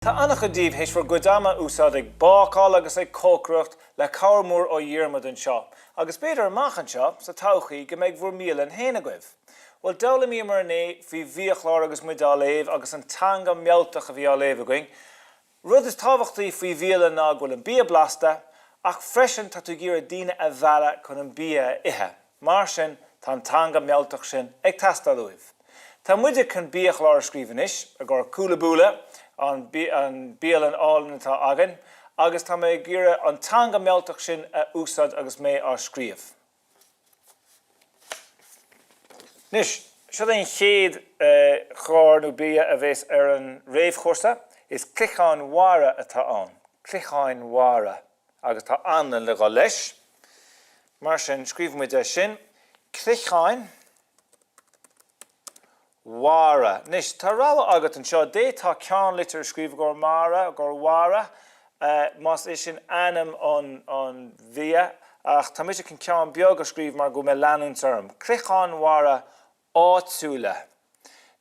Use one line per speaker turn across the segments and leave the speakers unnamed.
Tá an-chuid díbh théis bhur gcuid ama a úsáid ag bácáil agus ag cócaireacht le cabhair mhór ó Dhiarmuid anseo, agus b'fhéidir amach anseo, sa todhchaí, go mbeidh bhur mbialann féin agaibh. Bhuel, d'fhoghlaimíomar inné faoi bhiachlár agus muid á léamh agus an teanga mealltach a bhí á léamh againn. Rud is tábhachtaí faoi bhialann ná go bhfuil an bia blasta, ach freisin tá tú ag iarraidh daoine a mhealladh chun an bia a ithe. Mar sin, tá an teanga mealltach sin ag teastáil uaibh. Tá muide chun biachlár a scríobh anois, i gcomhair Cúla Búla, an bialann álainn atá againn, agus tá mé ag iarraidh an teanga mealltach sin a úsáid agus mé á scríobh. Anois, seo é an chéad chlár nó bia a bheas ar an réamhchúrsa. Is cloicheáin mhara atá ann. Cloicheáin mhara. Agus tá anlann le dhul leis. Mar sin, scríobhfaidh muid é sin, Cloicheáin mhara. Anois, tá rogha agat anseo. D'fhéadfá ceannlitir a scríobh i gcomhair mara, i gcomhair mhara, más é sin ainm an bhia, ach tá mise chun ceann beag a scríobh mar go bhfuil mé ag leanúint orm. Cloicheáin mhara áitiúla.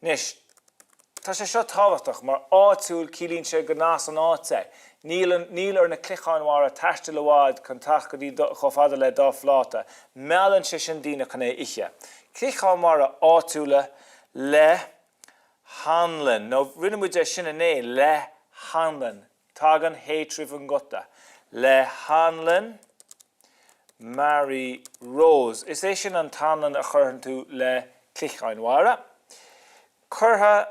Anois, tá sé seo tábhachtach, mar áitiúil, ciallaíonn sé go n-as an áit é. Níl an, níl ar na cloicheáin mhara taisteal i bhfad chun teacht go dtí do, chomh fada le do phláta. Meallann sé sin daoine chun é a ithe. Cloicheáin mhara áitiúla le hanlann, nó rinne muid é sin inné, le hanlann. Tagann H roimh an nguta. Le hanlann Marie Rose. Is é sin an t-anlann a chuireann tú le cloicheáin mhara. Curtha,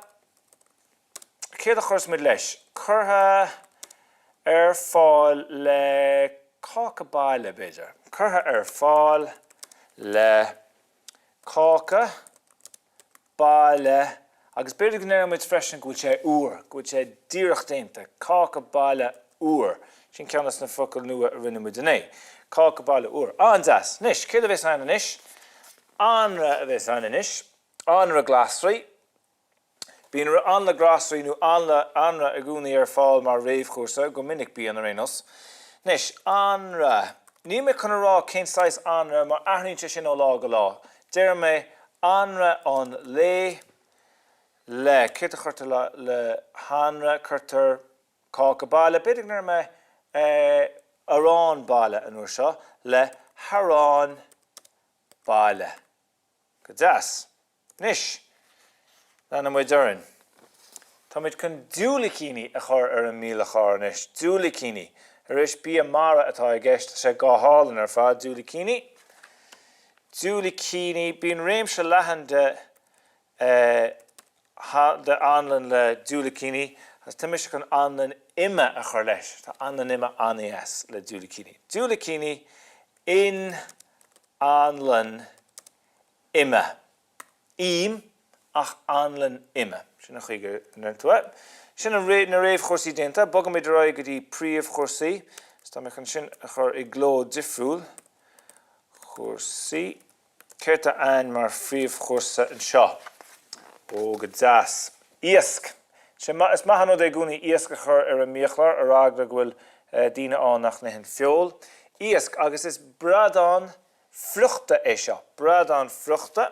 céard a chuirfeas muid leis? Curtha ar fáil le cáca baile, b'fhéidir. Curtha ar fáil le cáca baile agus b'fhéidir go ndéarfaidh muid freisin go bhfuil sé úr, go bhfuil sé díreach déanta, cáca baile úr. Sin ceann des na focail nua a rinne muid inné. Cáca baile úr. An-deas. Anois, céard a bheas ann anois? Anraith a bheas ann anois. Anraith glasraí. Bíonn anlann glasraí nó anraith i gcónaí ar fáil mar réamhchúrsa, go minic bíonn ar aon nós. Anois, anraith. Níl mé chun a rá cén saghas anraith mar athraíonn sé sin ó lá go lá. Déarfaidh mé anraith an lae le, céard a chuirtear le, le hanraith, cuirtear cáca baile, b'fhéidir go ndéarfaidh mé arán baile an uair seo, le harán baile. Go deas. Anois, leanfaidh muid orainn. Táimid chun diúilicíní a chur ar an mbiachlár anois. Diúilicíní. Arís, bia mara atá i gceist. Tá sé go hálainn ar fad. Diúilicíní. Diúilicíní. Bíonn réimse leathan de de anlann le diúilicíní agus tá mise chun anlann ime a chur leis. Tá anlann ime an-deas le diúilicíní. Diúilicíní in anlann ime. Im ach anlann ime. Sin an chaoi go ndeireann tú é. Sin na réamhchúrsaí déanta. Bogaimid ar aghaidh go dtí príomhchúrsaí. Is tá mé chun sin a chur i gcló difriúil. Chúrsaí. Céard tá ann mar phríomhchúrsa anseo? Ó, go deas. Iasc. Is maith an rud é i gcónaí iasc a chur ar an mbiachlár, ar eagla go bhfuil daoine ann nach n-itheann feoil. Iasc, agus is bradán friochta é seo. Bradán friochta.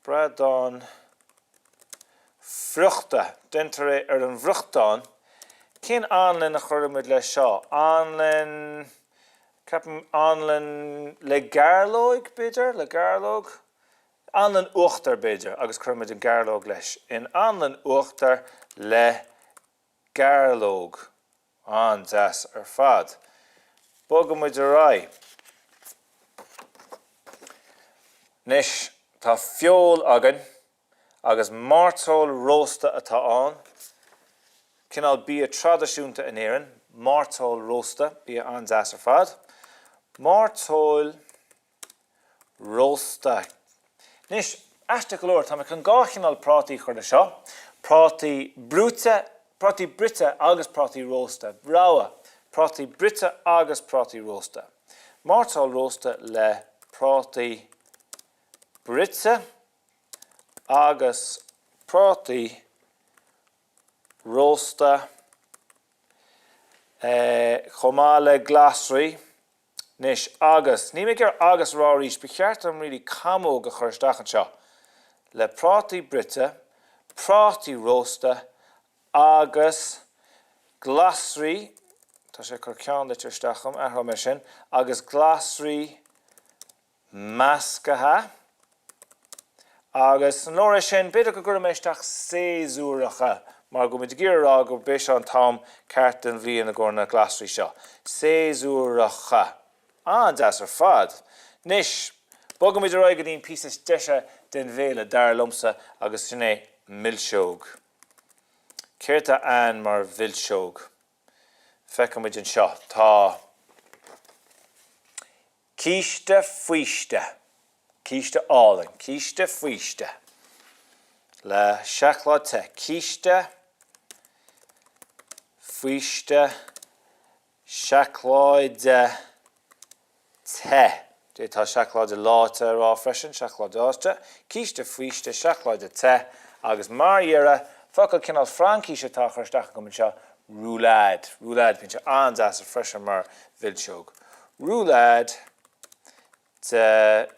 Bradán friochta. Déantar é ar an bhfriochtán. Cén anlann a chuirfidh muid leis seo? Anlann, ceapaim anlann le gairleog, b'fhéidir? Le gairleog? Anlann uachtair, b'fhéidir, agus cuirfidh muid an gairleog leis. In anlann uachtair le gairleog. An-deas ar fad. Bogfaidh muid ar aghaidh. Anois, tá feoil againn agus mairteoil rósta atá ann. Cineál bia traidisiúnta in Éirinn, mairteoil rósta, bia an-deas ar fad. Mairteoil rósta. Anois, aisteach go leor, tá mé chun dhá chineál prátaí a chur leis seo, prátaí brúite, prátaí bruite agus prátaí rósta. Rogha, prátaí bruite agus prátaí rósta. Mairteoil rósta le prátaí bruite agus prátaí rósta, chomh maith le glasraí. Anois, agus, níl mé ag iarraidh agus a rá arís, ba cheart dom really camóg a chur isteach anseo, le prátaí bruite, prátaí rósta. Agus glasraí, tá sé ag cur ceannlitir isteach agam, athróidh mé sin, agus glasraí measctha. Agus an leor é sin? B'fhéidir go gcuirfidh mé isteach séasúracha mar go bhfuil muid ag iarraidh a rá gurb é seo an t-am ceart den bhliain i gcomhair na glasraí seo. Séasúracha. An-deas ar fad. Anois, bogfaimid ar aghaidh go dtí an píosa is deise den bhéile, dar liomsa, agus sin é milseog. Céard tá ann mar mhilseog? Feicfimid anseo. Tá císte faoiste, císte álainn, císte faoiste le seacláid te, císte faoiste seacláide te. D'fhéadfá seacláide leáite a rá freisin, seacláid leáite, císte faoiste, seacláide te, agus mar dheireadh, focal cineál Fraincíse atá á chur isteach agam anseo, roulade. Roulade, bíonn sé an-deas freisin mar mhilseog. Roulade de.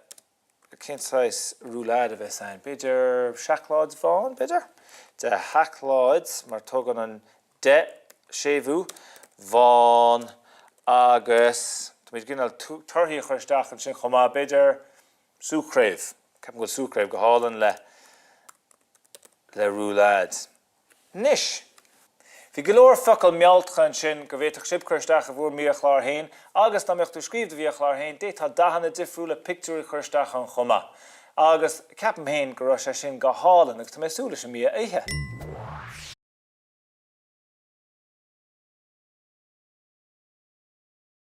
Cén saghas roulade a bheas ann? B'fhéidir seacláid bhán, b'fhéidir? De sheacláid, mar tugann an de séimhiú, bhán agus táimid ag iarraidh torthaí a chur isteach ansin chomh maith, b'fhéidir sú craobh. Ceapaim go bhfuil sú craobh go hálainn le le roulade. Anois! Bhí go leor focal mealltacha ansin go bhféadfadh sibh cur isteach i bhur mbiachlár féin agus dá mbeadh tú ag scríobh do bhiachlár féin d'fhéadfá dathanna difriúla, pictiúirí a chur isteach ann chomh maith. Agus ceapaim féin go raibh sé sin go hálainn agus tá mé ag súil leis an mbia a ithe.